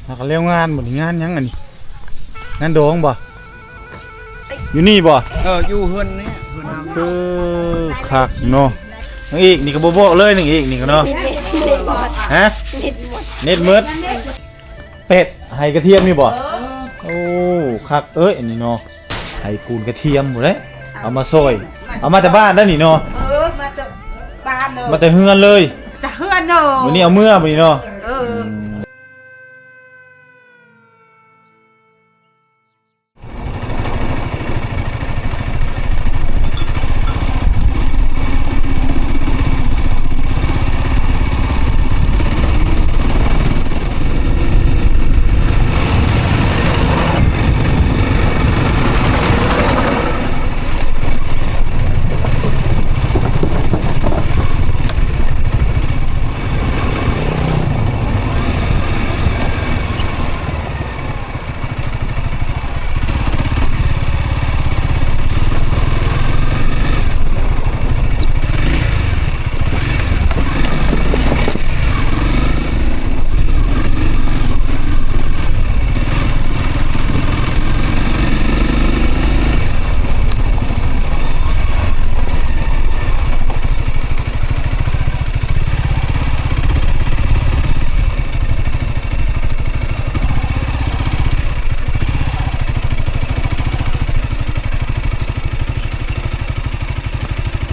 ຫາກະແລ້ວງານບໍ່ນີ້ ງານຫຍັງອັນນີ້? ງານດອງບໍ່? ຢູ່ນີ້ບໍ່? ເອີ ຢູ່ເຮືອນນີ້ ເຮືອນເຮົາ. ເອີ ຄັກເນາະ. ນາງເອກນີ້ກໍບໍ່ບອກເລີຍ ນາງເອກນີ້ກໍເນາະ. ຮະ? ເນັດໝົດ ເນັດໝົດ. ເປັດໄຮ່ກະທຽມນີ້ບໍ່? ເອີ ໂອ້ ຄັກເອີຍ ອັນນີ້ເນາະ ໄຮ່ປູນກະທຽມພຸ້ນເດ້. ເອົາມາຊ່ອຍ ເອົາມາແຕ່ບ້ານໄດ໋ນີ້ເນາະ. ເອີ ມາແຕ່ບ້ານເລີຍ ມາແຕ່ເຮືອນເລີຍ ແຕ່ເຮືອນເນາະ. ມື້ນີ້ເອົາເມືອບັດນີ້ເນາະ. ເອີ ອືມ.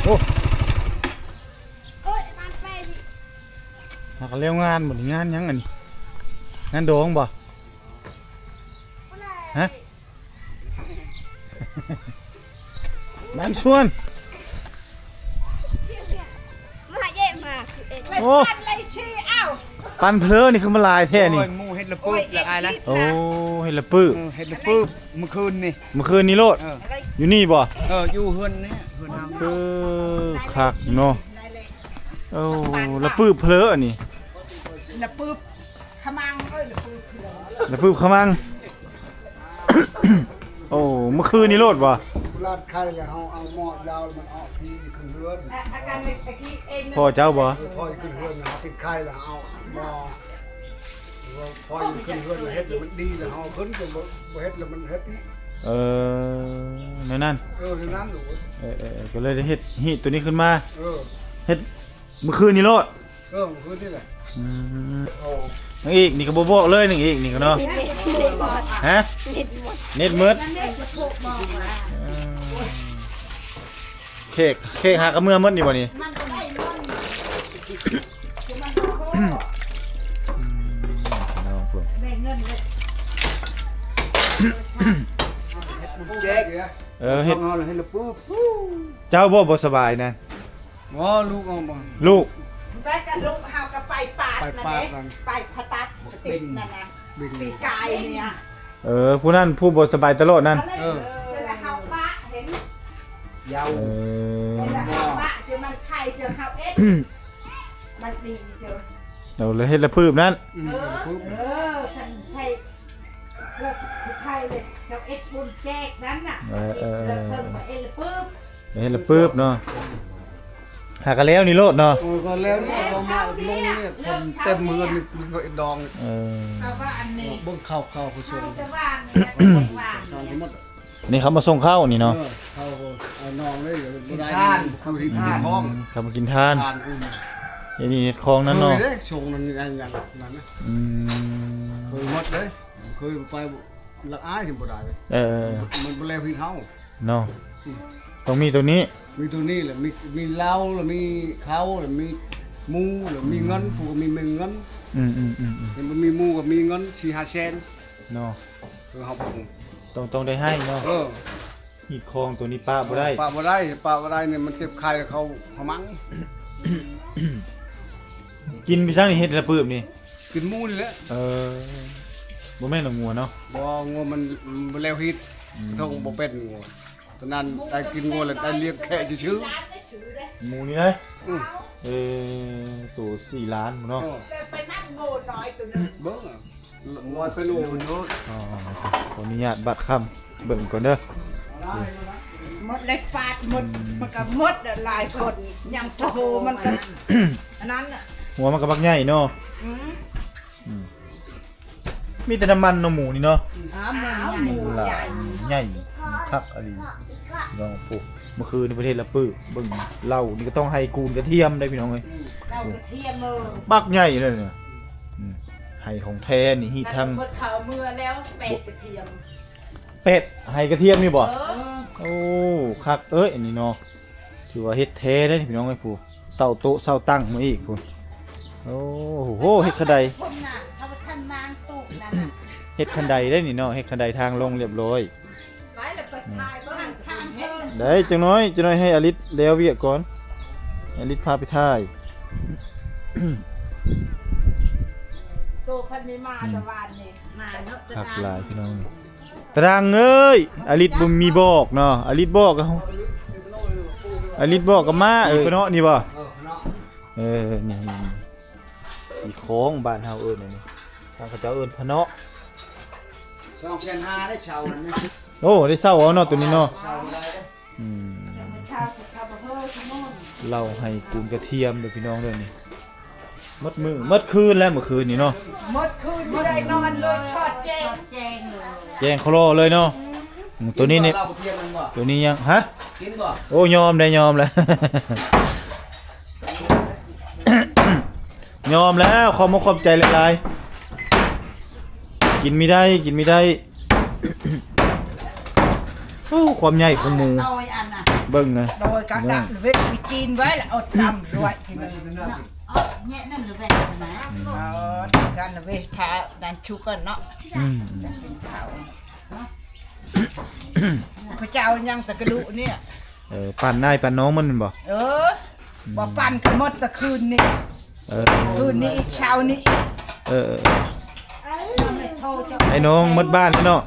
ໂອ້ ຫາກະແລ້ວງານບໍ່ນີ້? ງານຫຍັງອັນນີ້? ງານດອງບໍ່? ຮະ? ງານຊວນ ມາເຢມາ. ໂອ້ ປັ່ນເພີນີ້ຄືມາຫຼາຍແທ້ນີ້. ໂອ້ຍ ໝູ່ເຮັດລະປຶບລະອາຍລະ. ໂອ້ ເຮັດລະປຶບ ເອີ ເຮັດລະປຶບມື້ຄືນນີ້ ມື້ຄືນນີ້ໂລດ. ເອີ ຢູ່ນີ້ບໍ່? ເອີ ຢູ່ເຮືອນນີ້ ເຮືອນເຮົາ. ເອີ ຄັກເນາະ. ໂອ້ ລະປຶບເພີອັນນີ້ ລະປຶບຂະມັງ. ເອີຍ ລະປຶບເພີ ລະປຶບຂະມັງ. ໂອ້ ມື້ຄືນນີ້ໂລດບໍ່? ລາດໄຂ່ແລ້ວເຮົາເອົາໝໍ້ຍາວມັນອອກພີຂຶ້ນເຮືອນ. ພໍ່ເຈົ້າບໍ່? ເອີ ພໍ່ຂຶ້ນເຮືອນ ເຮົາຕິດໄຂ່ແລ້ວເຮົາເອົາໝໍ້ ພໍ່ຂຶ້ນເຮືອນ ເຮັດແລ້ວມັນດີແລ້ວເຮົາຂຶ້ນ ບໍ່ ບໍ່ເຮັດແລ້ວມັນເຮັດອີກ. ເອີ ແນວນັ້ນ. ເອີ ແນວນັ້ນ. ເອີ ເອີ ເອີ ກໍເລີຍໄດ້ເຮັດຮີດໂຕນີ້ຂຶ້ນມາ. ເອີ ເຮັດມື້ຄືນນີ້ໂລດ. ເອີ ມື້ຄືນນີ້ແຫຼະ. ອືມ ໂອ້ ນາງເອກນີ້ກໍບໍ່ບອກເລີຍ ນາງເອກນີ້ກໍເນາະ. ຮະ? ເນັດໝົດ ເນັດໝົດ. ເອີ ເຄກ ເຄກຫາກະເມືອໝົດນີ້ບໍ່ນີ້? ອືມ ພີ່ນ້ອງເພິ່ນ ເອີ ເຮັດ ເຮັດລະປຶບ. ເຈົ້າບໍ່ ບໍ່ສະບາຍນະ? ບໍ່ ລູກເອົາບໍ່? ລູກ ໄປກັບລູກເຮົາກໍໄປປາດ ໄປປາດນັ້ນເດ້ ໄປຜ່າຕັດຕິດນັ້ນນະ ປີກາຍນີ້. ເອີ ຜູ້ນັ້ນຜູ້ບໍ່ສະບາຍຕະຫຼອດນັ້ນ. ເອີ ແລ້ວເຮົາປະເຫັນ ເອີ ແລ້ວເຮົາປະ ເຈົ້າມັນໄຂ້ ເຈົ້າເຮົາເອັດ ມັນດີເຈົ້າ. ເອົາ ແລ້ວເຮັດລະປຶບນັ້ນ. ອືມ ເອີ ເຮັດລະປຶບ. ເອີ ຄັນໄຂ້ ເອີ ໄຂ້ເລີຍ ເຈົ້າເອັດບຸນແຈກນັ້ນນະ. ເອີ ເອີ ເອີ ເຮັດລະປຶບ ເຮັດລະປຶບເນາະ. ຫາກະແລ້ວນີ້ໂລດເນາະ. ເອີ ກໍແລ້ວນີ້ ເອົາມາລົງນີ້ ຄົນເຕັມເຮືອນນີ້ ມັນກໍເອັດດອງ. ເອີ ເບິ່ງເຂົ້າ ເຂົ້າ ເຂົ້າສົ່ງ ອັນນີ້ເຂົາມາສົ່ງເຂົ້ານີ້ເນາະ. ເອີ ເຂົ້າ ເອົານອງເລີຍ ບໍ່ໄດ້ ກິນທານ ເຂົາມາກິນທານ ເຂົາມາກິນທານ. ທານ ອືມ ອັນນີ້ເຮັດຂອງນັ້ນເນາະ. ເອີ ສົ່ງນັ້ນ ອັນນັ້ນນະ. ອືມ ເຄີຍໝົດເດ້ ເຄີຍໄປ ລະອາຍບໍ່ໄດ້. ເອີ ມັນບໍ່ແລ້ວຮີດເຮົາເນາະ. ອືມ ຕ້ອງມີໂຕນີ້ ມີໂຕນີ້ແຫຼະ. ມີ ມີເຫຼົ້າ ລະມີເຂົ້າ ລະມີໝູ ລະມີເງິນ. ອືມ ຜູ້ກໍມີເງິນ. ອືມໆໆໆ ມັນບໍ່ມີໝູກໍມີເງິນສີ່ຫ້າແສນເນາະ. ຄືເຮົາ ຕ້ອງ ຕ້ອງໄດ້ໃຫ້ເນາະ. ເອີ ຮີດຂອງໂຕນີ້ປະບໍ່ໄດ້ ປະບໍ່ໄດ້ ປະບໍ່ໄດ້ນີ້ ມັນເຈັບໄຂ້ ເຂົາ ເຂົາມັງ. ກິນໄປຈັ່ງນີ້ ເຮັດລະປຶບນີ້ ກິນໝູນີ້ແຫຼະ. ເອີ ບໍ່ແມ່ນງົວເນາະ. ບໍ່ ງົວມັນ ມັນບໍ່ແລ້ວຮີດ. ອືມ ເຮົາບໍ່ເປັນງົວ ຕອນນັ້ນໄດ້ກິນງົວແລ້ວໄດ້ລ້ຽງແຄະຊື່ໆ. ໝູນີ້ເດ້. ອືມ ເອີ ໂຕສີ່ລ້ານພຸ້ນເນາະ. ເອີ ໄປນັບໂງ່ນ້ອຍໂຕໜຶ່ງ ເບິ່ງ ຮ້ອຍໄປໂລ. ອໍ ຂໍອະນຸຍາດບາດຄຳເບິ່ງກ່ອນເດີ. ໝົດເລີຍ ປາດໝົດ. ອືມ ມັນກໍໝົດຫຼາຍຄົນ ຍັງໂຕມັນກໍ ອັນນັ້ນນະ ຫົວມັນກໍບັກໃຫຍ່ເນາະ. ອືມ ອືມ ມີແຕ່ນ້ຳມັນເນາະ ໝູນີ້ເນາະ. ອ້າວ ໝູໃຫຍ່ ໝູຫຼາຍ ໝູໃຫຍ່ຄັກອີ່ຫຼີ ພີ່ນ້ອງ. ໂອ້ ເມື່ອຄືນນີ້ເພິ່ນເຮັດລະປຶ ເບິ່ງເຫຼົ້ານີ້ກໍຕ້ອງໄຫກູນກະທຽມໄດ໋ ພີ່ນ້ອງເອີຍ. ເຫຼົ້າກະທຽມ ເອີ ບັກໃຫຍ່ເລີຍນີ້. ອືມ ໄຫຂອງແທ້ນີ້ ຮີດທັງ ເພິ່ນເຂົ້າເມືອແລ້ວ ແປດກະທຽມ ແປດ ໄຫກະທຽມນີ້ບໍ່? ເອີ ໂອ້ ຄັກເອີຍ ອັນນີ້ເນາະ. ຖືວ່າເຮັດແທ້ເດ້ພີ່ນ້ອງເອີຍ ຜູ້ເຊົ່າໂຕະເຊົ່າຕັ່ງມາອີກພຸ້ນ. ໂອ້ໂຫ ເຮັດຄັນໄດ ເຂົາບໍ່ທັນມາງຕູກນັ້ນນະ ເຮັດຄັນໄດເດ້ນີ້ເນາະ ເຮັດຄັນໄດທາງລົງລຽບລ້ອຍ. ໄປລະ ໄປຖ່າຍເບິ່ງທາງເດີນ ໄດ້ ຈັກໜ້ອຍ ຈັກໜ້ອຍໃຫ້ອາລິດແລ້ວວຽກກ່ອນ ອາລິດພາໄປຖ່າຍ. ໂຕເພິ່ນມີມາແຕ່ວານນີ້ ມາເນາະ ຄັກຫຼາຍພີ່ນ້ອງ. ຕະດັງເອີຍ ອາລິດບໍ່ມີບອກເນາະ ອາລິດບອກ ອາລິດບອກກໍມາ. ເອີ ພະເນາະນີ້ບໍ່? ເອີ ພະເນາະ ເອີ ນີ້ ນີ້ ນີ້ ອີຂອງບ້ານເຮົາເອີ້ນອັນນີ້ ທາງເຂົາເຈົ້າເອີ້ນພະເນາະ. ສອງແສນຫ້າໄດ້ເຊົ່ານັ້ນນະ. ໂອ້ ໄດ້ເຊົ່າເອົາເນາະ ໂຕນີ້ເນາະ. ເຊົ່າໄດ້ເດ້. ອືມ ເຊົ່າເຂົາບໍ່ເຮີ້ ເຫຼົ້າໄຫກູນກະທຽມເດີພີ່ນ້ອງເດີນີ້. ໝົດມື້ໝົດຄືນແລ້ວ ມື້ຄືນນີ້ເນາະ ໝົດຄືນບໍ່ໄດ້ນອນເລີຍ ຊອດແຈ້ງ ແຈ້ງເລີຍ ແຈ້ງຄໍລໍເລີຍເນາະ. ອືມ ໂຕນີ້ນີ້ ເຫຼົ້າກະທຽມມັນບໍ່? ໂຕນີ້ຍັງ ຮະ? ກິນບໍ່? ໂອ້ ຍອມໄດ້ ຍອມແລ້ວ ຍອມແລ້ວ ຂອບມົກຂອບໃຈຫຼາຍໆ. ກິນມີໄດ້ ກິນມີໄດ້. ໂອ້ ຄວາມໃຫຍ່ຂອງໝູ ໂດຍອັນນະ ເບິ່ງນະ ໂດຍກະ ເບິ່ງ ກະເວກໄປຈີນໄວ້ລະ ເອົາຕຳດ້ວຍກິນເນາະ. ເອົາແຍະນັ້ນລະແບກນະ ເອີ ກັນລະເວກ ຖ້ານັ້ນຊຸກກ່ອນເນາະ. ອືມ ຈະກິນເຂົ້າ ເຂົາເຈົ້າຍັງແຕ່ກະດູກນີ້. ເອີ ປັນອ້າຍປັນນ້ອງມັນແມ່ນບໍ່? ເອີ ບໍ່ປັນກະໝົດແຕ່ຄືນນີ້. ເອີ ຄືນນີ້ອີກ ເຊົ້ານີ້ອີກ. ເອີ ເອີ ເອີ ໄອ້ນ້ອງໝົດບ້ານເລີຍເນາະ.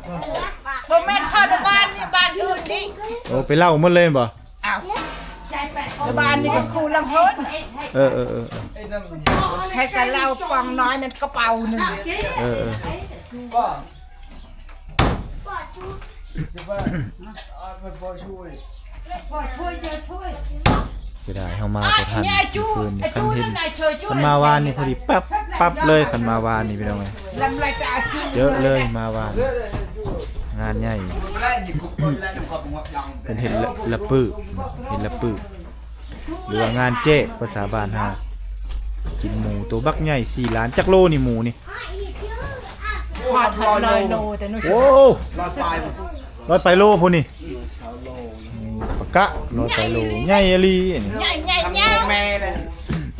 ບໍ່ແມ່ນເທົ່າໃນບ້ານນີ້ ບ້ານອື່ນນີ້. ໂອ້ ໄປເລົ່າໝົດເລີຍແມ່ນບໍ່? ອ້າວ ແຕ່ບ້ານນີ້ກໍຄູ່ຫຼັງເຮີນ. ເອີ ເອີ ເອີ ເອີ ໃຜກໍເລົ່າປ່ອງນ້ອຍນັ້ນກະເປົາໜຶ່ງ. ເອີ ເອີ ເອີ ເສຍດາຍເຮົາມາບໍ່ທັນ ຄືນນີ້ ຄັນເຫັນ ຄັນມາວານນີ້ພໍດີປັບປັບເລີຍ ຄັນມາວານນີ້ພີ່ນ້ອງເອີຍ. ເຢີະເລີຍມາວານ ງານໃຫຍ່ ເພິ່ນເຮັດລະປຶ ເຮັດລະປຶ ຫຼືວ່າງານແຈກພາສາບ້ານເຮົາ. ກິນໝູໂຕບັກໃຫຍ່ ສີ່ລ້ານ. ຈັກໂລນີ້ໝູນີ້? ຮອດຮ້ອຍໂລແຕ່ໜູ. ໂອ້ ຮ້ອຍປາຍ ຮ້ອຍປາຍໂລພຸ້ນນີ້. ປາກະ ຮ້ອຍປາຍໂລ ໃຫຍ່ອີ່ຫຼີອັນນີ້ ໃຫຍ່ໆ ແມ່ເລີຍ.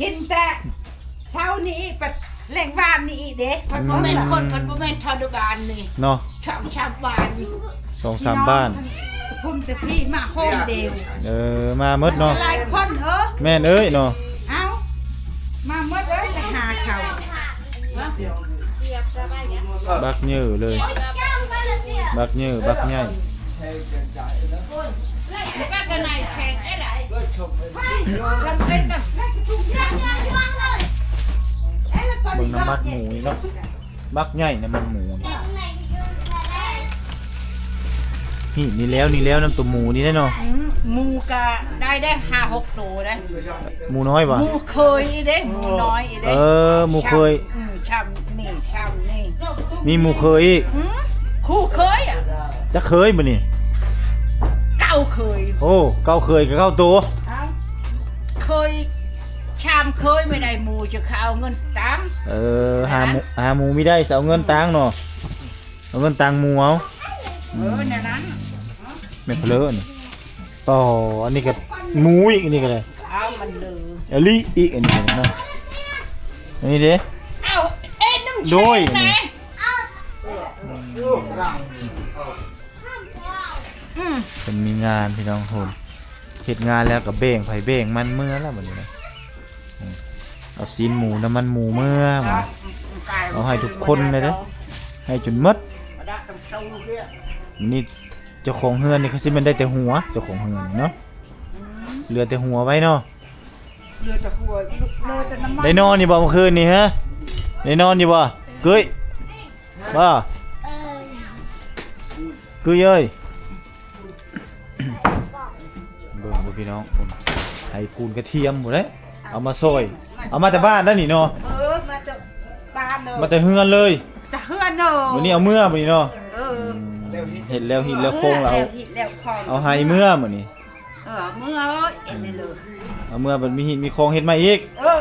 ກິນແຕ່ເຊົ້ານີ້ອີກ ແລ້ງວານນີ້ອີກເດ້. ເພິ່ນບໍ່ແມ່ນຄົນ ເພິ່ນບໍ່ແມ່ນເທົ່າໃນບ້ານນີ້ເນາະ ສອງສາມບ້ານນີ້ ສອງສາມບ້ານ. ພຸ້ນແຕ່ພີ່ມາໂຮມດຽວ. ເອີ ມາໝົດເນາະ ຫຼາຍຄົນ. ເອີ ແມ່ນເອີຍເນາະ. ເອົ້າ ມາໝົດເອີຍ ໄປຫາເຂົາ. ບັກເຍີເລີຍ ບັກເຍີບັກໃຫຍ່. ເບິ່ງນຳໝາກໝູນີ້ເນາະ ບັກໃຫຍ່ນຳໝາກໝູນີ້. ນີ້ ນີ້ແລ້ວ ນີ້ແລ້ວນຳໂຕໝູນີ້ແຫຼະເນາະ. ອືມ ໝູກະໄດ້ ໄດ້ຫ້າຫົກໂຕໄດ໋. ໝູນ້ອຍຫວາ? ໝູເຄີຍອີກເດ້ ໝູນ້ອຍອີກເດ້. ເອີ ໝູເຄີຍ. ອືມ ຊ່ຳນີ້ ຊ່ຳນີ້ ມີໝູເຄີຍອີກ. ອືມ ຄູ່ເຄີຍອະ. ຈັກເຄີຍບາດນີ້? ເກົ້າເຄີຍ. ໂອ້ ເກົ້າເຄີຍກະເກົ້າໂຕ. ເອົ້າ ເຄີຍ ຊ່ຳເຄີຍບໍ່ໄດ້ໝູ ຈະເອົາເງິນຕາງ. ເອີ ຫາໝູ ຫາໝູມີໄດ້ ຈະເອົາເງິນຕາງເນາະ. ເອົາເງິນຕາງໝູເອົາ. ເອີ ແນວນັ້ນ ແມ່ນເພີ້ນີ້. ອໍ ອັນນີ້ກໍໝູອີກ ອັນນີ້ກໍໄດ້. ເອົາມັນເລີຍ ອາລີອີກ ອັນນີ້ເນາະ. ອັນນີ້ເດ້. ເອົາເອັນນຳ ໂດຍ ແຊນະ. ອືມ ເພິ່ນມີງານພີ່ນ້ອງ ໂຫ ເຮັດງານແລ້ວກໍແບ່ງໃຜແບ່ງມັນເມືອແລ້ວບັດນີ້ນະ. ອືມ ເອົາຊີ້ນໝູ ນ້ຳມັນໝູເມືອ ເອົາໃຫ້ທຸກຄົນເລີຍເດີ້ ໃຫ້ຈົນໝົດ. ນີ້ເຈົ້າຂອງເຮືອນນີ້ ຄືຊິແມ່ນໄດ້ແຕ່ຫົວ ເຈົ້າຂອງເຮືອນນີ້ເນາະ. ອືມ ເຫຼືອແຕ່ຫົວໄວ້ເນາະ. ເຫຼືອແຕ່ຫົວ ເຫຼືອແຕ່ນ້ຳມັນ. ໄດ້ນອນຢູ່ບໍ່ເມື່ອຄືນນີ້ ຮະ? ໄດ້ນອນຢູ່ບໍ່ ເກີ້ຍ? ບໍ່ ເກີ້ຍເອີຍ. ເບິ່ງບໍ່ພີ່ນ້ອງ ໄຫຄູນກະທຽມພຸ້ນເດ້ ເອົາມາຊອຍ ເອົາມາແຕ່ບ້ານໄດ໋ນີ້ເນາະ. ເອີ ມາແຕ່ບ້ານເລີຍ ມາແຕ່ເຮືອນເລີຍ ແຕ່ເຮືອ ໂນ ມື້ນີ້ເອົາເມືອມື້ນີ້ເນາະ. ເອີ ອືມ ເຮັດແລ້ວຮີດແລ້ວໂຄງແລ້ວ ເອີ ເອົາ ແລ້ວຮີດແລ້ວໂຄງ ເອົາໄຮ່ເມືອມື້ນີ້. ເອີ ເມືອເອີຍ ເຮັດໄດ້ເລີຍ ເອົາເມືອບັດມີຮີດມີໂຄງເຮັດໃໝ່ອີກ. ເອີ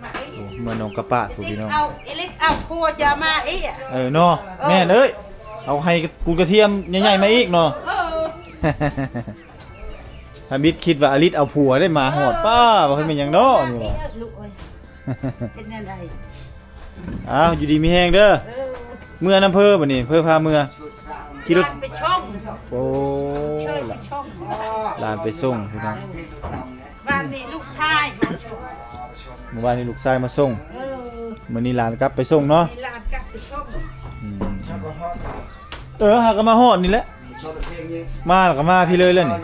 ມາອີກ ໂອ້ ເມືອໜອງກະປາດພຸ້ນພີ່ນ້ອງ. ເອົາອີລິດເອົາຜົວຈະມາອີກ. ເອີເນາະ ເອີ ແມ່ນເອີຍ ເອົາໄຮ່ປູນກະທຽມໃຫຍ່ໆມາອີກເນາະ. ເອີ ທຳອິດຄິດວ່າອາລິດເອົາຜົວໄດ້ມາຮອດ ປ້າ ວ່າເພິ່ນແມ່ນຫຍັງເນາະນີ້ວ່າ. ເປັນແນວໃດ? ອ້າວ ຢູ່ດີມີແຮງເດີ. ເອີ ເມືອນຳເພີບັດນີ້ ເພີພາເມືອ ຂີ່ລົດ ຫຼານໄປສົ່ງ. ໂອ້ ເຊີຍໄປສົ່ງ ຫຼານໄປສົ່ງພີ່ນ້ອງ. ບ້ານນີ້ລູກຊາຍມາສົ່ງ ມື້ວານນີ້ລູກຊາຍມາສົ່ງ. ເອີ ມື້ນີ້ຫຼານກັບໄປສົ່ງເນາະ ມີຫຼານກັບໄປສົ່ງ. ອືມ ເອີ ຫາກໍມາຮອດນີ້ແຫຼະ ມາແລ້ວກໍມາພີ້ເລີຍແລ້ວນີ້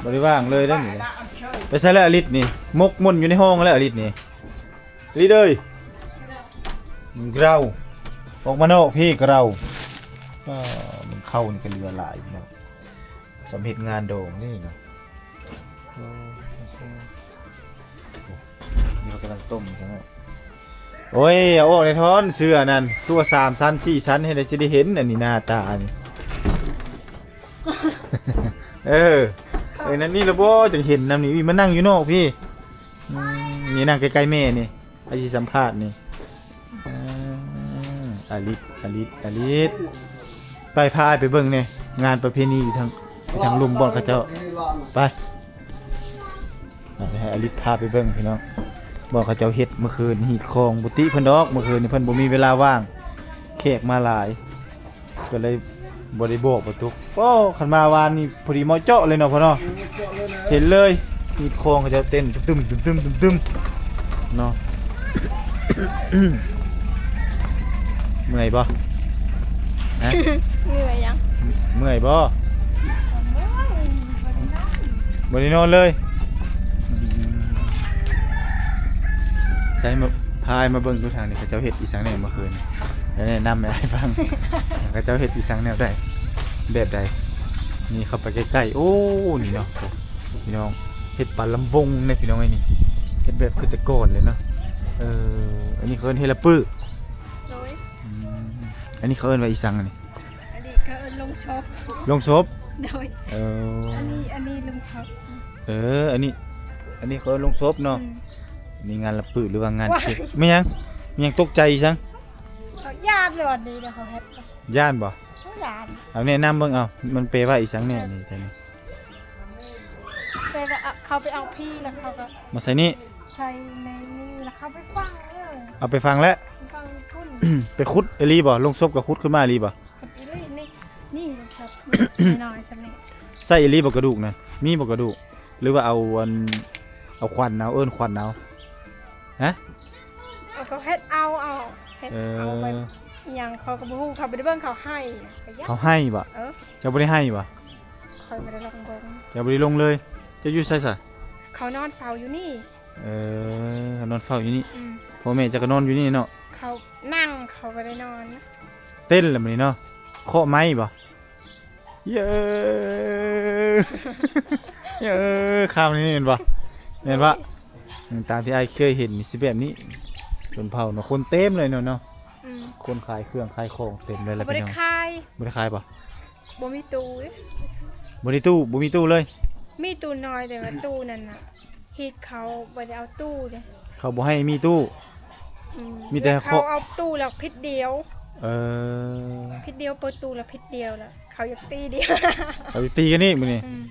ບໍ່ໄດ້ວ່າງເລີຍເດ້ນີ້. ໄປໃສແລ້ວອາລິດນີ້? ໝົກໝົນຢູ່ໃນຫ້ອງແລ້ວອາລິດນີ້. ລີເດີຍ ເຮົາອອກມານອກພີ້ເຮົາ. ເອີ ມັນເຂົ້ານີ້ກໍເຫຼືອຫຼາຍເນາະ ສຳເຮັດງານດອງນີ້ເນາະ. ນີ້ເຂົາກຳລັງຕົ້ມຢູ່ເນາະ. ໂອ້ຍ ເອົາອອກແດ່ທ້ອນ ເສື້ອນັ້ນ ຄືວ່າສາມຊັ້ນສີ່ຊັ້ນ ເຮັດໃດຊິໄດ້ເຫັນອັນນີ້ ໜ້າຕານີ້. ເອີ ເອີ ນັ້ນນີ້ລະບໍ່ ຈັ່ງເຫັນນຳນີ້ ມານັ່ງຢູ່ນອກພີ້. ອືມ ນີ້ນັ່ງໃກ້ໆແມ່ນີ້ ໃຜຊິສຳພາດນີ້. ເອີ ອາລິດ ອາລິດ ອາລິດ ໄປ ພາອ້າຍໄປເບິ່ງແດ່ ງານປະເພນີຢູ່ທາງ ຢູ່ທາງລຸ່ມບ່ອນເຂົາເຈົ້າ. ໄປ ໄປໃຫ້ອາລິດພາໄປເບິ່ງພີ່ນ້ອງ ບ່ອນເຂົາເຈົ້າເຮັດມື້ຄືນ ຮີດຄອງ. ບໍ່ຕິເພິ່ນດອກ ມື້ຄືນນີ້ເພິ່ນບໍ່ມີເວລາວ່າງ ແຂກມາຫຼາຍ ກໍເລີຍບໍ່ໄດ້ບອກປະຕຸກ. ໂອ້ ຄັນມາວານນີ້ພໍດີເໝາະເຈາະເລີຍເນາະພໍ່ເນາະ. ເຫັນເລີຍ ຮີດຄອງເຂົາເຈົ້າເຕັ້ນຕຶມໆ ຕຶມໆ ຕຶມໆ ເນາະ. ເມື່ອຍບໍ່? ຮະ? ເມື່ອຍຫຍັງ? ເມື່ອຍບໍ່? ບໍ່ເມື່ອຍ ບໍ່ໄດ້ນອນ ບໍ່ໄດ້ນອນເລີຍ. ໃສ່ ມາ ພາອ້າຍມາເບິ່ງດູທາງນີ້ ເຂົາເຈົ້າເຮັດອີ່ສັງແດ່ເມື່ອຄືນ ດຽວແນະນຳໃຫ້ອ້າຍຟັງ ເຂົາເຈົ້າເຮັດອີ່ສັງແນວໃດ ແບບໃດ. ນີ້ເຂົ້າໄປໃກ້ໆ ໂອ້ ນີ້ເນາະ ພີ່ນ້ອງ ເຮັດປາລຳວົງເດ້ພີ່ນ້ອງເອີຍ. ນີ້ເຮັດແບບຄືແຕ່ກ່ອນເລີຍເນາະ. ເອີ ອັນນີ້ເຂົາເອີ້ນເຮັດລະປຶ. ໂດຍ ອືມ ອັນນີ້ເຂົາເອີ້ນວ່າອີ່ສັງອັນນີ້? ອັນນີ້ເຂົາເອີ້ນໂລງສົບ. ໂລງສົບ? ໂດຍ ເອີ ອັນນີ້ ອັນນີ້ໂລງສົບ. ເອີ ອັນນີ້ ອັນນີ້ເຂົາເອີ້ນໂລງສົບເນາະ. ອືມ ນີ້ງານລະປຶ ຫຼືວ່າງານ ວ້າຍ ເຈັກ ແມ່ນຫຍັງ? ແມ່ນຫຍັງ? ຕົກໃຈອີ່ສັງ? ເຂົາຢ້ານເລີຍ ອັນນີ້ນະ ເຂົາເຮັດ ຢ້ານບໍ່? ເຂົາຢ້ານ. ເອົາແນະນຳເບິ່ງ ເອົາ ມັນແປວ່າອີ່ສັງແດ່ນີ້? ແປວ່າ ເຂົາໄປເອົາພີ້ ແລ້ວເຂົາກໍມາໃສ່ນີ້ ໃສ່ໃນນີ້ ແລ້ວເຂົາໄປຝັງເລີຍ. ເອົາໄປຝັງແລ້ວ? ໄປຝັງພຸ້ນ. ໄປຂຸດອີ່ຫຼີບໍ່? ໂລງສົບກໍຂຸດຂຶ້ນມາອີ່ຫຼີບໍ່? ຂຸດອີ່ຫຼີນີ້ ນີ້ແຫຼະຄັບ ນ້ອຍໆສ່ຳນີ້. ໃສ່ອີ່ຫຼີບໍ່ກະດູກນະ? ມີບໍ່ກະດູກ? ຫຼືວ່າເອົາອັນ ເອົາຂວັນເອົາ ເອີ້ນຂວັນເອົາ? ຮະ? ເອົາ ກໍເຮັດເອົາ ເອົາ ເຮັດ ເອີ ເອົາໄປຫຍັງ ເຂົາກໍບໍ່ຮູ້ ເຂົາບໍ່ໄດ້ເບິ່ງ ເຂົາໄຫ້. ເຂົາໄຫ້ບໍ່? ເອີ ເຈົ້າບໍ່ໄດ້ໄຫ້ບໍ່? ຂ້ອຍບໍ່ໄດ້ລົງເບິ່ງ. ເຈົ້າບໍ່ໄດ້ລົງເລີຍ? ເຈົ້າຢູ່ໃສຊະ? ເຂົານອນເຝົ້າຢູ່ນີ້. ເອີ ເຂົານອນເຝົ້າຢູ່ນີ້. ອືມ ພໍ່ແມ່ເຈົ້າກໍນອນຢູ່ນີ້ເນາະ? ເຂົານັ່ງ ເຂົາບໍ່ໄດ້ນອນ. ເຕັ້ນລະມື້ນີ້ເນາະ. ເຄາະໄມ້ບໍ່? ເຢີ ເຢີ ຄາວນີ້ແມ່ນບໍ່? ແມ່ນບໍ່? ໂດຍ ອືມ ຕາມທີ່ອ້າຍເຄີຍເຫັນນີ້ຊິແບບນີ້ ຊົນເຜົ່າເນາະ ຄົນເຕັມເລີຍເນາະ ເນາະ. ອືມ ຄົນຂາຍເຄື່ອງຂາຍຂອງເຕັມເລີຍ. ເຂົາບໍ່ໄດ້ຂາຍ. ບໍ່ໄດ້ຂາຍບໍ່? ບໍ່ມີຕູ້ເດ້. ບໍ່ໄດ້ຕູ້ ບໍ່ມີຕູ້ເລີຍ. ມີຕູ້ນ້ອຍ ແຕ່ວ່າຕູ້ນັ້ນນະ ຮີດເຂົາບໍ່ໄດ້ເອົາຕູ້ເດ້. ເຂົາບໍ່ໃຫ້ມີຕູ້. ອືມ ມີແຕ່ເຂົາເອົາຕູ້ແລ້ວຜິດດຽວ. ເອີ ຜິດດຽວ ເປີດຕູ້ແລ້ວຜິດດຽວ ແລ້ວເຂົາຢາກຕີດຽວ. ເຂົາຢາກຕີກັນອີກມື້ນີ້. ອືມ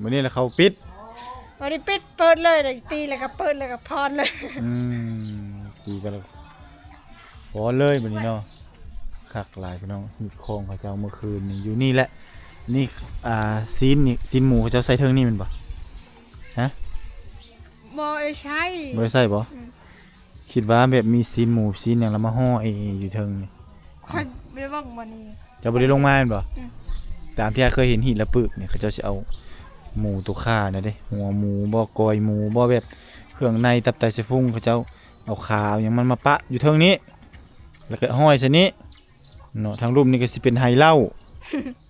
ມື້ນີ້ລະເຂົາປິດ. ບໍ່ໄດ້ປິດ ເປີດເລີຍ ໄດ້ຕີແລ້ວກໍເປີດ ແລ້ວກໍຜ່ອນເລີຍ. ອືມ ຕີກັນແລ້ວ ພໍເລີຍບັດນີ້ເນາະ. ຄັກຫຼາຍພີ່ນ້ອງ ຮີດຄອງເຂົາເຈົ້າເມື່ອຄືນນີ້ ຢູ່ນີ້ແຫຼະ. ນີ້ ອ່າ ຊີ້ນນີ້ ຊີ້ນໝູເຂົາເຈົ້າໃສ່ເທິງນີ້ແມ່ນບໍ່? ຮະ? ບໍ່ໄດ້ໃສ່. ບໍ່ໄດ້ໃສ່ບໍ່? ອືມ ຄິດວ່າແບບມີຊີ້ນໝູຊີ້ນຫຍັງລະມາຫໍ່ອີ່ຢູ່ເທິງນີ້. ຂ້ອຍບໍ່ໄດ້ເບິ່ງບໍ່ນີ້. ເຈົ້າບໍ່ໄດ້ລົງມາແມ່ນບໍ່? ອືມ ຕາມທີ່ອ້າຍເຄີຍເຫັນຮີດລະປຶກນີ້ ເຂົາເຈົ້າຊິເອົາໝູຕົວຄານະເດ້ ຫົວໝູບໍ່ ກ້ອຍໝູບໍ່ ແບບເຄື່ອງໃນ ຕັບໄຕໄຊພຸງ ເຂົາເຈົ້າ ເອົາຂາເອົາຫຍັງມັນມາປະຢູ່ເທິງນີ້ ແລ້ວກໍຫ້ອຍໃສ່ນີ້ເນາະ. ທາງລຸ່ມນີ້ກໍຊິເປັນໄຮ່ເຫຼົ້າ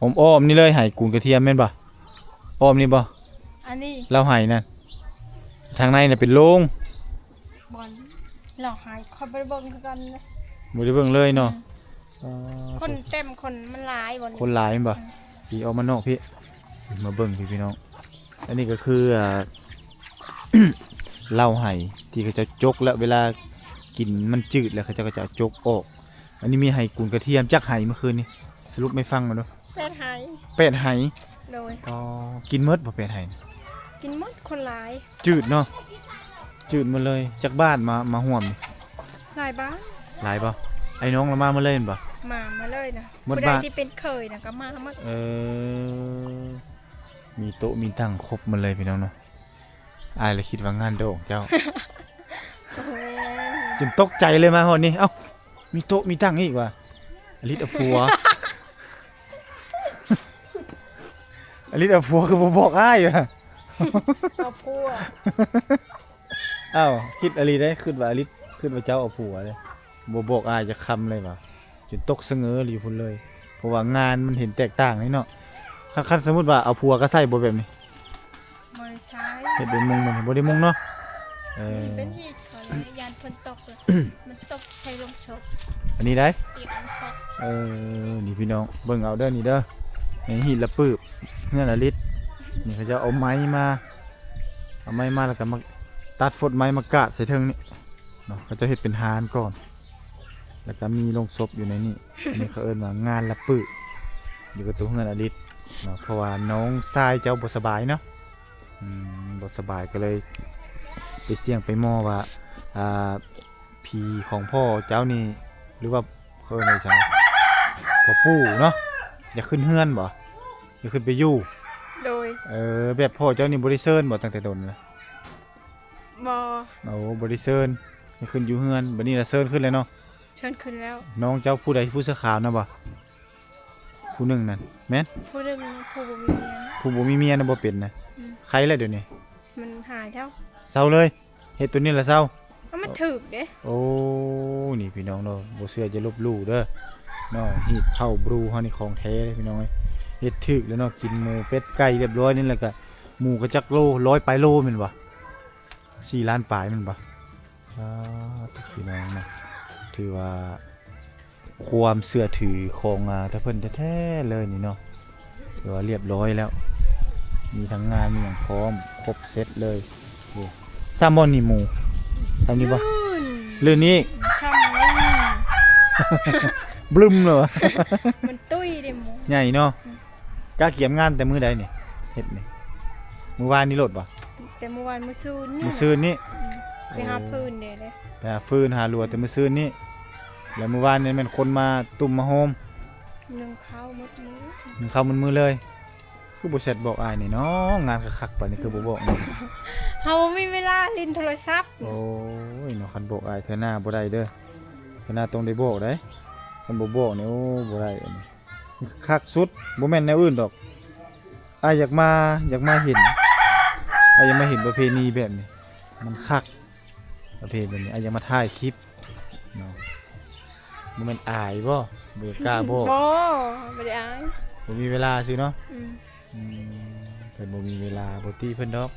ອ້ອມໆນີ້ເລີຍ ໄຮ່ກູນກະທຽມແມ່ນບໍ່? ອ້ອມນີ້ບໍ່? ອັນນີ້ ລາວໄຮ່ນັ້ນ ທາງໃນນະເປັນໂລງ. ບ່ອນລາວໄຮ່ ຂ້ອຍບໍ່ໄດ້ເບິ່ງຄືກັນເດ້ ບໍ່ໄດ້ເບິ່ງເລີຍເນາະ. ອືມ ອໍ ຄົນເຕັມ ຄົນມັນຫຼາຍບໍ່ນີ້ ຄົນຫຼາຍແມ່ນບໍ່? ອືມ ຊິອອກມານອກພີ້ ມາເບິ່ງພີ້ພີ່ນ້ອງ. ອັນນີ້ກໍຄື ອ່າ ເຫຼົ້າໄຫທີ່ເຂົາເຈົ້າຈົກແລ້ວ ເວລາກິນມັນຈືດແລ້ວ ເຂົາເຈົ້າກໍຈະເອົາຈົກອອກ. ອັນນີ້ມີໄຫກຸນກະທຽມ ຈັກໄຫມື້ຄືນນີ້? ສະຫຼຸບໃຫ້ຟັງໜ່ອຍດູ. ແປດໄຫ. ແປດໄຫ? ໂດຍ. ອໍ ກິນໝົດບໍ່ແປດໄຫ? ກິນໝົດ ຄົນຫຼາຍ. ຈືດເນາະ ຈືດໝົດເລີຍ. ຈັກບ້ານມາ ມາຮ່ວມນີ້? ຫຼາຍບ້ານ. ຫຼາຍບໍ່? ອ້າຍນ້ອງລະມາໝົດເລີຍແມ່ນບໍ່? ມາໝົດເລີຍນະ. ໝົດບ້ານ. ຜູ້ໃດທີ່ເປັນເຂີຍນະກໍມາໝົດ. ເອີ ມີໂຕະມີຕັ່ງຄົບໝົດເລີຍພີ່ນ້ອງເນາະ. ອ້າຍລະຄິດວ່າງານດອງເຈົ້າ. ໂອ້ຍ ຈົນຕົກໃຈເລີຍມາຮອດນີ້. ເອົ້າ ມີໂຕະມີຕັ່ງອີກວ່າ ອາລິດເອົາຜົວ. ອາລິດເອົາຜົວ ຄືບໍ່ບອກອ້າຍວ່າ ເອົາຜົວ. ອ້າວ ຄິດອີ່ຫຼີເດ້ ຄິດວ່າອາລິດ ຄິດວ່າເຈົ້າເອົາຜົວເດ້ ບໍ່ບອກອ້າຍຈັກຄຳເລີຍວ່າ ຈົນຕົກສະເຫງີຢູ່ພຸ້ນເລີຍ. ເພາະວ່າງານມັນເຫັນແຕກຕ່າງນີ້ເນາະ. ຄັນ ຄັນສົມມຸດວ່າເອົາຜົວກໍໃສ່ບໍ່ແບບນີ້? ບໍ່ໄດ້ໃສ່. ເຮັດເປັນມຸງ ບໍ່ໄດ້ມຸງເນາະ. ເອີ ມັນເປັນຮີດ ຂໍລະຢ້ານຝົນຕົກ ມັນຕົກໃສ່ລົງສົບ. ອັນນີ້ໄດ໋ ເອີ ນີ້ພີ່ນ້ອງເບິ່ງເອົາເດີ ນີ້ເດີ ນີ້ຮີດລະປຶບ ເຮືອນອາລິດ. ນີ້ເຂົາເຈົ້າເອົາໄມ້ມາ ເອົາໄມ້ມາ ແລ້ວກໍມາຕັດຟົດໄມ້ມາກາດໃສ່ເທິງນີ້ເນາະ. ເຂົາເຈົ້າເຮັດເປັນຮານກ່ອນ ແລ້ວກໍມີໂລງສົບຢູ່ໃນນີ້. ອັນນີ້ເຂົາເອີ້ນວ່າງານລະປຶ ຢູ່ກັບຕົວເຮືອນອາລິດເນາະ. ເພາະວ່ານ້ອງຊາຍເຈົ້າບໍ່ສະບາຍເນາະ. ອືມ ບໍ່ສະບາຍກໍເລີຍໄປສ່ຽງໄປໝໍວ່າ ອ່າ ຜີຂອງພໍ່ເຈົ້ານີ້ ຫຼືວ່າເອີ້ນວ່າຈັ່ງໃດ ພໍ່ປູ່ເນາະ ຢາກຂຶ້ນເຮືອນບໍ່? ຢາກຂຶ້ນໄປຢູ່? ໂດຍ. ເອີ ແບບພໍ່ເຈົ້ານີ້ບໍ່ໄດ້ເຊີນບໍ່ ຕັ້ງແຕ່ດົນລະ? ບໍ່. ໂອ້ ບໍ່ໄດ້ເຊີນ ໃຫ້ຂຶ້ນຢູ່ເຮືອນ. ບັດນີ້ລະເຊີນຂຶ້ນແລ້ວເນາະ? ເຊີນຂຶ້ນແລ້ວ. ນ້ອງເຈົ້າຜູ້ໃດ ຜູ້ເສື້ອຂາວນະບໍ່? ຜູ້ໜຶ່ງນັ້ນແມ່ນ ຜູ້ໜຶ່ງ ຜູ້ບໍ່ມີເມຍ ຜູ້ບໍ່ມີເມຍນະ ບໍ່ເປັນນະ. ອືມ ໄຄແລ້ວດຽວນີ້ ມັນຫາຍແລ້ວ ເຊົາເລີຍ. ເຮັດໂຕນີ້ລະເຊົາ ເອົາ ມັນຖືກເດ້. ໂອ້ ນີ້ພີ່ນ້ອງເນາະ ບໍ່ເຊື່ອຢ່າລົບຫຼູ່ເດີເນາະ. ຮີດເຜົາບຣູເຮົານີ້ຂອງແທ້ເດ້ພີ່ນ້ອງເອີຍ. ເຮັດຖືກແລ້ວເນາະ ກິນໝູເປັດໄກ່ຮຽບຮ້ອຍນີ້ ແລ້ວກະໝູກະຈັກໂລ ຮ້ອຍປາຍໂລແມ່ນບໍ່? ສີ່ລ້ານປາຍແມ່ນບໍ່? ອ່າ ພີ່ນ້ອງເນາະ ຖືວ່າຄວາມເຊື່ອຖືຂອງ ອ່າ ທາງເພິ່ນແທ້ໆເລີຍນີ້ເນາະ. ຖືວ່າຮຽບຮ້ອຍແລ້ວ ມີທັງງານມີຫຍັງພ້ອມ ຄົບເຊັດເລີຍ. ໂອ້ ຊ້ຳບໍ່ນີ້ໝູ ຊ້ຳນີ້ບໍ່? ລື່ນ ລື່ນນີ້ ຊ້ຳນີ້ບລຶ້ມເລີຍ ມັນຕຸ້ຍເດ້ໝູ ໃຫຍ່ເນາະ. ອືມ ກະກຽມງານແຕ່ມື້ໃດນີ້ ເຮັດນີ້? ມື້ວານນີ້ໂລດບໍ່? ແຕ່ມື້ວານ ມື້ຊືນນີ້ ມື້ຊືນນີ້. ອືມ ໄປຫາຟືນເດ້ ໄປຫາຟືນຫາລົວແຕ່ມື້ຊືນນີ້. ແລ້ວມື້ວານນີ້ແມ່ນຄົນມາຕຸ້ມມາໂຮມ ໜຶ້ງເຂົ້າໝົດມື້ ໜຶ້ງເຂົ້າໝົດມື້ເລີຍ. ຄືບໍ່ແຊັດບອກອ້າຍນີ້ເນາະ ງານຄັກໆປານນີ້ຄືບໍ່ບອກ? ເຮົາບໍ່ມີເວລາຫຼິ້ນໂທລະສັບ. ໂອ້ຍເນາະ ຄັນບອກອ້າຍເທື່ອໜ້າບໍ່ໄດ້ເດີ ເທື່ອໜ້າຕ້ອງໄດ້ບອກໄດ໋. ຄັນບໍ່ບອກນີ້ ໂອ້ ບໍ່ໄດ້ອັນນີ້. ຄັກສຸດ ບໍ່ແມ່ນແນວອື່ນດອກ ອ້າຍຢາກມາ ຢາກມາເຫັນ ອ້າຍຢາກມາເຫັນປະເພນີແບບນີ້ ມັນຄັກ ປະເພນີແບບນີ້ ອ້າຍຢາກມາຖ່າຍຄລິບເນາະ. ບໍ່ແມ່ນອາຍບໍ່? ບໍ່ກ້າບອກ? ບໍ່ ບໍ່ໄດ້ອາຍ ບໍ່ມີເວລາຊື່ເນາະ. ອືມ ອືມ ເພິ່ນບໍ່ມີເວລາ ບໍ່ຕິເພິ່ນດອກ.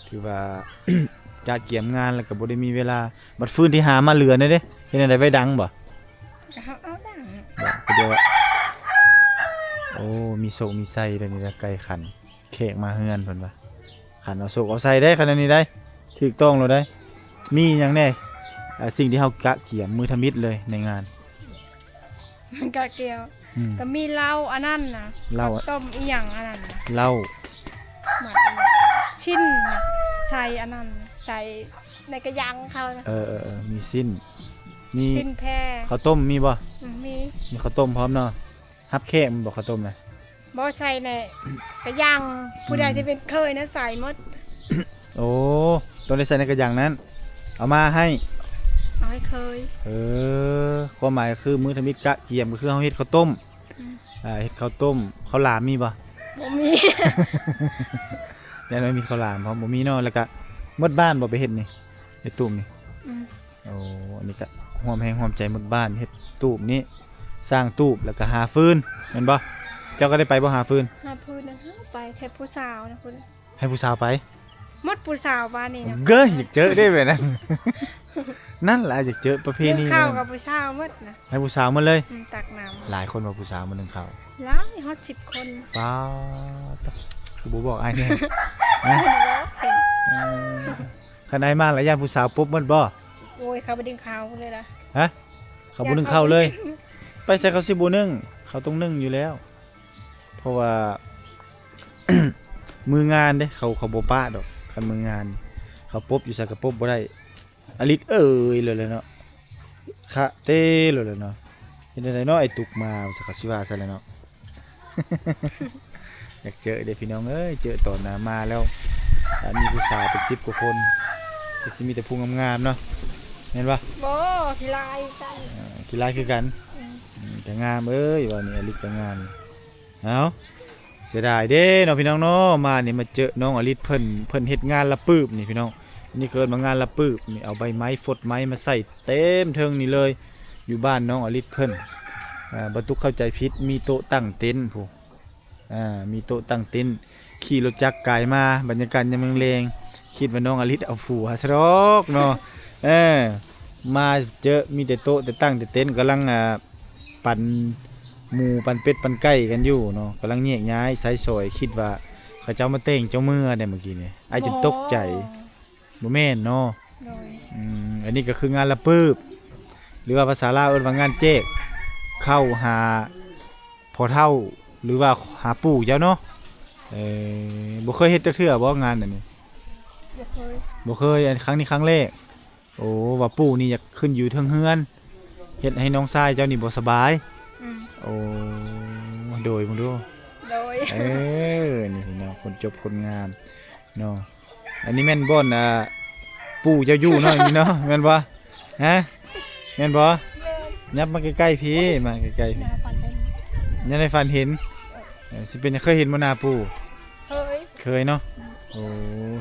ຖືວ່າກະກຽມງານແລ້ວກໍບໍ່ໄດ້ມີເວລາ. ບັດຟືນທີ່ຫາມາເຫຼືອນັ້ນເດ້ ເຮັດແນວໃດ ໄວ້ດັງບໍ່? ກໍເຮົາເອົາດັງ ບໍ່ ກໍດຽວວ່າ ໂອ້ ມີໂຊກມີໄຊເດ້ນີ້ລະ ໄກ່ຂັນ ແຂກມາເຮືອນເພິ່ນວ່າ ຂັນເອົາໂຊກເອົາໄຊໄດ໋ ຄັນອັນນີ້ໄດ໋ ຖືກຕ້ອງໂລດໄດ໋. ມີຫຍັງແດ່ ເອີ ສິ່ງທີ່ເຮົາກະກຽມມື້ທຳອິດເລີຍໃນງານ? ມັນກະກຽມ ອືມ ກໍມີເຫຼົ້າອັນນັ້ນນະ ເຫຼົ້າ ເຂົ້າຕົ້ມອີ່ຫຍັງອັນນັ້ນນະ ເຫຼົ້າ ໝາກຊິ້ນນະ ໃສ່ອັນນັ້ນ ໃສ່ໃນກະຍັງເຂົານະ. ເອີໆໆ ມີຊິ້ນ ມີຊິ້ນແພ ເຂົ້າຕົ້ມມີບໍ່? ອືມ ມີ ມີເຂົ້າຕົ້ມພ້ອມເນາະ. ຮັບແຂກແມ່ນບໍ່ ເຂົ້າຕົ້ມນະ? ບໍ່ ໃສ່ໃນກະຍັງ ຜູ້ໃດ ອືມ ທີ່ເປັນເຂີຍນະ ໃສ່ໝົດ. ໂອ້ ຕ້ອງໄດ້ໃສ່ໃນກະຍັງນັ້ນ ເອົາມາໃຫ້ ເອົາໃຫ້ເຂີຍ. ເອີ ຄວາມໝາຍກໍຄືມື້ທຳອິດກະກຽມ ກໍຄືເຮົາເຮັດເຂົ້າຕົ້ມ. ອືມ ອ່າ ເຮັດເຂົ້າຕົ້ມ ເຂົ້າຫຼາມມີບໍ່? ບໍ່ມີ ຢ້ານວ່າມີເຂົ້າຫຼາມ ເພາະບໍ່ມີເນາະ. ແລ້ວກະໝົດບ້ານບໍ່ໄປເຮັດນີ້ ເຮັດຕູບນີ້? ອືມ ໂອ້ ອັນນີ້ກະຮ່ວມແຮງຮ່ວມໃຈໝົດບ້ານ ເຮັດຕູບນີ້ ສ້າງຕູບ ແລ້ວກະຫາຟືນແມ່ນບໍ່? ເຈົ້າກໍໄດ້ໄປບໍ່ຫາຟືນ? ຫາຟືນນະ ໄປແຕ່ຜູ້ສາວນະພຸ້ນ. ໃຫ້ຜູ້ສາວໄປ? ໝົດຜູ້ສາວບ້ານນີ້ນະ ເກີຍ ຢາກເຈີເດ້ແບບນັ້ນ. ນັ້ນລະ ຢາກເຈີປະເພນີ ໜຶ້ງເຂົ້າກັບຜູ້ສາວໝົດນະ ໃຫ້ຜູ້ສາວໝົດເລີຍ. ອືມ ຕັກນ້ຳ ຫຼາຍຄົນວ່າຜູ້ສາວມາໜຶ້ງເຂົ້າ. ຫຼາຍ ຮອດສິບຄົນ. ປາດ ຄືບໍ່ບອກອ້າຍແດ່? ຮະ? ບໍ່ເປັນ ເອີ ຄັນອ້າຍມາລະຢ້ານຜູ້ສາວປົບໝົດບໍ່? ໂອ້ຍ ເຂົາບໍ່ດຶງເຂົ້າເລີຍລະ. ຮະ? ເຂົາບໍ່ດຶງເຂົ້າເລີຍ. ຢ້ານເຂົາບໍ່ດຶງ ໄປໃສເຂົາຊິບໍ່ໜຶ້ງ? ເຂົາຕ້ອງໜຶ້ງຢູ່ແລ້ວ ເພາະວ່າ ມື້ງານເດ້ ເຂົາ ເຂົາບໍ່ປະດອກ. ຄັນມື້ງານ ເຂົາປົບຢູ່ໃສກໍປົບບໍ່ໄດ້. ອາລິດເອີຍ ແລ້ວແຫຼະເນາະ ຄະເຕໂລດແລ້ວເນາະ. ເຮັດແນວໃດເນາະ ໄອ້ຕຸກມາ ວ່າຊັ້ນ ເຂົາຊິວ່າໃສ່ແລ້ວເນາະ. ຢາກເຈີເດ້ພີ່ນ້ອງເອີຍ ເຈີຕອນນະມາແລ້ວ ອ່າ ມີຜູ້ສາວເປັນສິບກວ່າຄົນ ກໍຊິມີແຕ່ຜູ້ງາມໆເນາະ ແມ່ນບໍ່? ບໍ່ ຂີ້ລ້າຍຄືກັນ. ເອີ ຂີ້ລ້າຍຄືກັນ. ອືມ ອືມ ກໍງາມເອີຍ ວ່ານີ້ອາລິດກໍງາມ. ເອົ້າ ເສຍດາຍເດ້ເນາະພີ່ນ້ອງເນາະ ມານີ້ມາເຈີນ້ອງອາລິດເພິ່ນ ເພິ່ນເຮັດງານລະປືບນີ້ພີ່ນ້ອງ. ອັນນີ້ເອີ້ນວ່າງານລະປືບນີ້ ເອົາໃບໄມ້ ຟົດໄມ້ມາໃສ່ເຕັມເທິງນີ້ເລີຍ ຢູ່ບ້ານນ້ອງອາລິດເພິ່ນ. ອ່າ ບໍ່ຕຸກເຂົ້າໃຈຜິດ ມີໂຕະຕັ້ງເຕັນພຸ້ນ. ອ່າ ມີໂຕະຕັ້ງເຕັນ ຂີ່ລົດຈັກກາຍມາ ບັນຍາກາດຍາມແລງໆ ຄິດວ່ານ້ອງອາລິດເອົາຜົວຊະດອກເນາະ. ເອີ ມາເຈີມີແຕ່ໂຕະແຕ່ຕັ້ງແຕ່ເຕັນ ກຳລັງ ອ່າ ປັ່ນໝູ ປັ່ນເປັດ ປັ່ນໄກ່ກັນຢູ່ເນາະ ກຳລັງແຍກຍ້າຍໃຊ້ສອຍ. ຄິດວ່າເຂົາເຈົ້າມາແຕ່ງເຈົ້າເມືອໄດ໋ມື້ກີ້ນີ້ ອ້າຍຈົນຕົກໃຈ. ບໍ່ແມ່ນເນາະ. ໂດຍ ອືມ ອັນນີ້ກໍຄືງານລະປືບ ຫຼືວ່າພາສາລາວເອີ້ນວ່າງານແຈກເຂົ້າຫາພໍ່ເຖົ້າ ຫຼືວ່າຫາປູ່ເຈົ້າເນາະ. ເອີ ບໍ່ເຄີຍເຮັດຈັກເທື່ອບໍ່ງານອັນນີ້? ບໍ່ເຄີຍ ບໍ່ເຄີຍ ອັນຄັ້ງນີ້ຄັ້ງແລກ. ໂອ້ ວ່າປູ່ນີ້ຢາກຂຶ້ນຢູ່ເທິງເຮືອນ ເຮັດໃຫ້ນ້ອງຊາຍເຈົ້ານີ້ບໍ່ສະບາຍ. ອືມ ໂອ້ ໂດຍເບິ່ງດູ. ໂດຍ ເອີ ນີ້ເນາະ ຄົນຈົບຄົນງາມເນາະ. ອັນນີ້ແມ່ນບ່ອນ ອ່າ ປູ່ເຈົ້າຢູ່ເນາະ ນີ້ເນາະ ແມ່ນບໍ່? ຮະ ແມ່ນບໍ່? ແມ່ນ. ຫຍັບມາໃກ້ໆພີ້ ມາໃກ້ໆພີ້. ຍັງໄດ້ຝັນເຫັນ. ເອີ ຊິເປັນຫຍັງ ເຄີຍເຫັນບໍ່ໜ້າປູ່? ເຄີຍ ເຄີຍເນາະ. ອືມ ໂອ້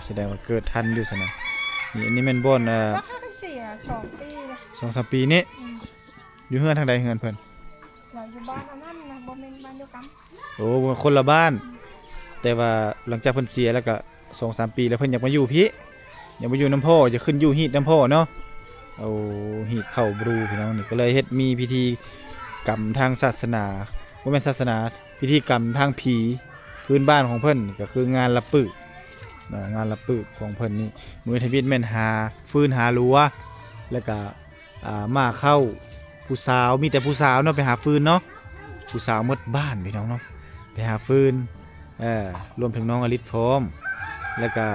ສະແດງວ່າເກີດທັນຢູ່ຊັ້ນນະ. ນີ້ ອັນນີ້ແມ່ນບ່ອນ ອ່າ ເສຍສອງປີແລ້ວ ສອງສາມປີນີ້. ອືມ ຢູ່ເຮືອນທາງໃດເຮືອນເພິ່ນ? ວ່າຢູ່ບ້ານອັນນັ້ນນະ ບໍ່ແມ່ນບ້ານດຽວກັນ. ໂອ້ ຄົນລະບ້ານ. ອືມ ແຕ່ວ່າຫຼັງຈາກເພິ່ນເສຍແລ້ວກະສອງສາມປີແລ້ວ ເພິ່ນຢາກມາຢູ່ພີ້ ຢາກມາຢູ່ນຳພໍ່ ຢາກຂຶ້ນຢູ່ຮີດນຳພໍ່ເນາະ. ໂອ້ ຮີດເຜົ່າບຣູພີ່ນ້ອງ ນີ້ກໍເລີຍເຮັດມີພິທີກຳທາງສາສະໜາ ບໍ່ແມ່ນສາສະໜາ ພິທີກຳທາງຜີພື້ນບ້ານຂອງເພິ່ນ ກໍຄືງານລະປຶກເນາະ. ງານລະປຶກຂອງເພິ່ນນີ້ ມື້ທຳອິດແມ່ນຫາຟືນຫາລົວ ແລ້ວກະ ອ່າ ໝ້າເຂົ້າ ຜູ້ສາວ ມີແຕ່ຜູ້ສາວເນາະ ໄປຫາຟືນເນາະ. ຜູ້ສາວໝົດບ້ານພີ່ນ້ອງເນາະ ໄປຫາຟືນ. ເອີ ລວມເຖິງນ້ອງອະລິດພ້ອມ ແລ້ວກະ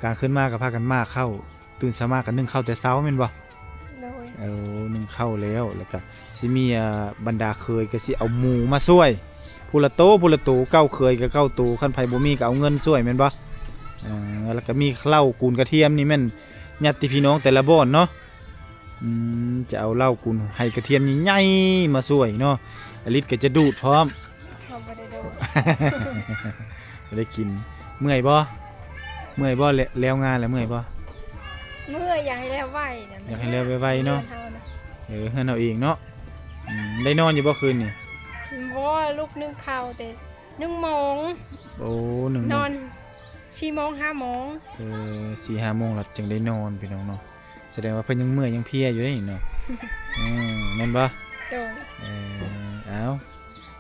ກາງຄືນມາກໍພາກັນໝ້າເຂົ້າ ຕື່ນເຊົ້າມາກໍໜຶ້ງເຂົ້າແຕ່ເຊົ້າແມ່ນບໍ່? ໂດຍ ເອີ ໜຶ້ງເຂົ້າແລ້ວ ແລ້ວກະຊິມີ ອ່າ ບັນດາເຂີຍກໍຊິເອົາໝູມາຊ່ວຍ ຜູ້ລະໂຕ ຜູ້ລະໂຕ ເກົ້າເຂີຍກໍເກົ້າໂຕ ຄັນໃຜບໍ່ມີກໍເອົາເງິນຊ່ວຍແມ່ນບໍ່? ເອີ ແລ້ວກໍມີເຫຼົ້າກູນກະທຽມ ນີ້ແມ່ນຍາດຕິພີ່ນ້ອງແຕ່ລະບ່ອນເນາະ. ອືມ ຈະເອົາເຫຼົ້າກຸນໄຫກະທຽມໃຫຍ່ໆມາຊ່ວຍເນາະ ອາລິດກໍຈະດູດພ້ອມ. ເຮົາບໍ່ໄດ້ດູດ ບໍ່ໄດ້ກິນ. ເມື່ອຍບໍ່? ເມື່ອຍບໍ່? ແລ- ແລ້ວງານແລ້ວເມື່ອຍບໍ່? ເມື່ອຍ ຢາກໃຫ້ແລ້ວໄວນະ ຢາກໃຫ້ແລ້ວໄວໆເນາະ. ເຮືອນເຮົານະ ເອີ ເຮືອນເຮົາເອງເນາະ. ອືມ ໄດ້ນອນຢູ່ບໍ່ຄືນນີ້? ບໍ່ ລຸກໜຶ້ງເຂົ້າແຕ່ໜຶ່ງໂມງ. ໂອ້ ໜຶ່ງໂມງ ນອນສີ່ໂມງ ຫ້າໂມງ. ເອີ ສີ່ຫ້າໂມງແລ້ວຈຶ່ງໄດ້ນອນ ພີ່ນ້ອງເນາະ. ສະແດງວ່າເພິ່ນຍັງເມື່ອຍຍັງເພຍຢູ່ເດ້ນີ້ເນາະ. ອືມ ແມ່ນບໍ່? ໂດຍ ເອີ ອ້າວ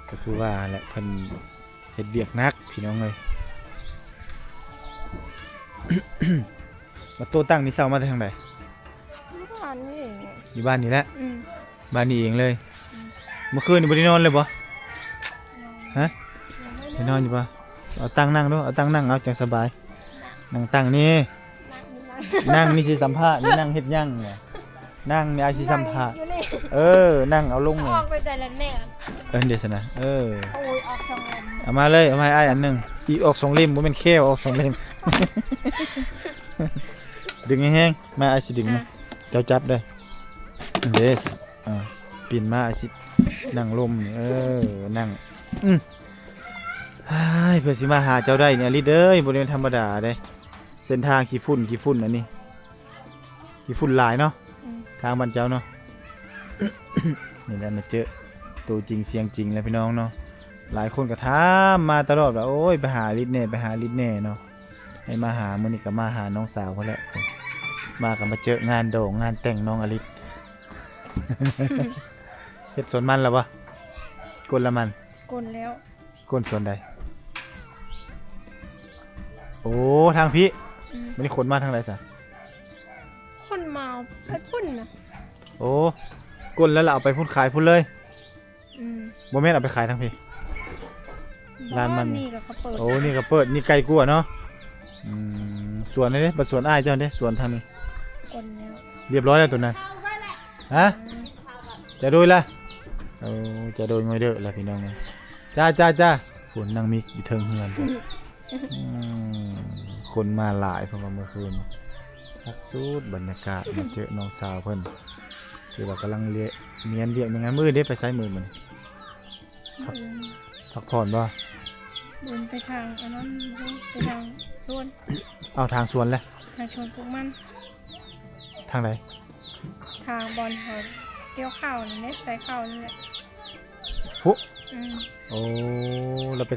ກໍຄືວ່າແຫຼະ ເພິ່ນເຮັດວຽກໜັກພີ່ນ້ອງເອີຍ. ມາໂຕຕັ້ງນີ້ເຊົ່າມາແຕ່ທາງໃດ? ຢູ່ບ້ານນີ້ເອງ ຢູ່ບ້ານນີ້ແຫຼະ. ອືມ ບ້ານນີ້ເອງເລີຍ. ອືມ ເມື່ອຄືນນີ້ບໍ່ໄດ້ນອນເລີຍບໍ່? ຮະ ໄດ້ນອນຢູ່ບໍ່? ເອົາຕັ້ງນັ່ງດູ ເອົາຕັ້ງນັ່ງ ເອົາຈັ່ງສະບາຍ. ນັ່ງຕັ້ງນີ້ ນັ່ງນີ້ ນັ່ງນີ້ຊິສຳພາດນີ້ ນັ່ງເຮັດຫຍັງ? ນັ່ງນີ້ ອ້າຍຊິສຳພາດ. ເອີ ນັ່ງເອົາລົງນີ້ ອອກໄປແຕ່ລະແນວ. ເອີ ເດຊະນະ ເອີ ໂອ້ຍ ອອກສອງເຫຼັ້ມ. ເອົາມາເລີຍ ເອົາມາໃຫ້ອ້າຍອັນໜຶ່ງ. ອີ ອອກສອງເຫຼັ້ມ ບໍ່ແມ່ນແຂ້ວ ອອກສອງເຫຼັ້ມ. ດຶງແຮງໆ ມາ ອ້າຍຊິດຶງນະ. ອ່ະ ເຈົ້າຈັບເດີ້. ເດ ອ່າ ປິ່ນມາ ອ້າຍຊິນັ່ງລົມນີ້. ເອີ ນັ່ງ ອືມ ເຮີ້ຍ ເພື່ອຊິມາຫາເຈົ້າໄດ້ນີ້ ອາລິດເອີຍ ບໍ່ແມ່ນທຳມະດາເດ້. ເສັ້ນທາງຂີ້ຝຸ່ນ ຂີ້ຝຸ່ນອັນນີ້ ຂີ້ຝຸ່ນຫຼາຍເນາະ. ອືມ ທາງບ້ານເຈົ້າເນາະ. ນີ້ແຫຼະ ມາເຈີໂຕຈິງສຽງຈິງແລ້ວ ພີ່ນ້ອງເນາະ. ຫຼາຍຄົນກໍຖາມມາຕະຫຼອດວ່າ ໂອ້ຍ ໄປຫາລິດແດ່ ໄປຫາລິດແດ່ເນາະ. ໃຫ້ມາຫາ ມື້ນີ້ກໍມາຫານ້ອງສາວພຸ້ນແຫຼະ ມາກໍມາເຈີງານດອງງານແຕ່ງນ້ອງອະລິດ. ເຮັດສວນມັນແລ້ວບໍ່? ກົ້ນລະມັນ? ກົ້ນແລ້ວ. ກົ້ນສວນໃດ? ໂອ້ ທາງພີ້. ອືມ ບັດນີ້ຂົນມາທາງໃດຊະ? ຂົນມາໄປພຸ້ນນະ. ໂອ້ ກົ້ນແລ້ວລະເອົາໄປພຸ້ນຂາຍພຸ້ນເລີຍ. ອືມ ບໍ່ແມ່ນເອົາໄປຂາຍທາງພີ້ ຮ້ານມັນ. ນີ້ກໍເຂົາເປີດ. ໂອ້ ນີ້ກໍເປີດ ນີ້ໃກ້ກວ່າເນາະ. ອືມ ສວນນີ້ເດ້ ບັດສວນອ້າຍເຈົ້າເດ້ ສວນທາງນີ້. ກົ້ນແລ້ວ. ຮຽບຮ້ອຍແລ້ວໂຕນັ້ນ. ຮະ? ອືມ ຈະໂດຍລະ. ໂອ້ ຈະໂດຍງອຍເດີລະພີ່ນ້ອງເອີຍ. ຈ້າ ຈ້າ ຈ້າ. ພຸ້ນນາງມິກຢູ່ເທິງເຮືອນພຸ້ນ. ອືມ ຄົນມາຫຼາຍເພິ່ນວ່າເມື່ອຄືນ. ຄັກສຸດບັນຍາກາດ ມາເຈີນ້ອງສາວເພິ່ນ ຄືວ່າກຳລັງລຽນ ຮຽນວຽກໃນງານ. ມື້ອື່ນເດ້ ໄປໃສມື້ອື່ນ? ພັກ ພັກຜ່ອນບໍ່? ເດີນໄປທາງອັນນັ້ນ ໄປທາງສວນ. ເອົາ ທາງສວນແຫຼະ. ທາງສວນປູກມັນ. ທາງໃດ? ທາງບ່ອນເຂົາກ່ຽວເຂົ້ານັ້ນເດ້ ໃສ່ເຂົ້ານັ້ນແຫຼະ. ໂອ້ ອືມ ໂອ້ ລະໄປ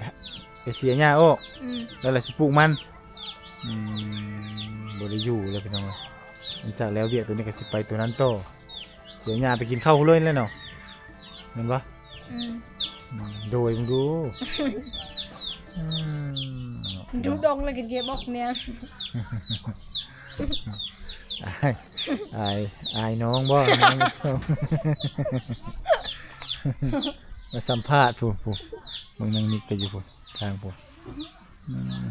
ໄປເສຍຫຍ້າອອກ. ອືມ ລະລະຊິປູກມັນ. ອືມ ບໍ່ໄດ້ຢູ່ແລ້ວພີ່ນ້ອງເອີຍ. ຫຼັງຈາກແລ້ວວຽກໂຕນີ້ກໍຊິໄປໂຕນັ້ນຕໍ່ ເສຍຫຍ້າໄປກິນເຂົ້າເລີຍແຫຼະເນາະ ແມ່ນບໍ່? ອືມ ອືມ ໂດຍ ເບິ່ງດູ. ອືມ ດູດົງແລ້ວກໍເຈັບອອກແນວ. ອາຍ ອາຍ ອາຍນ້ອງບໍ່? ມາສຳພາດ ຜູ້ ຜູ້ ເບິ່ງນາງນິກໄປຢູ່ພຸ້ນ ທາງພຸ້ນ. ອືມ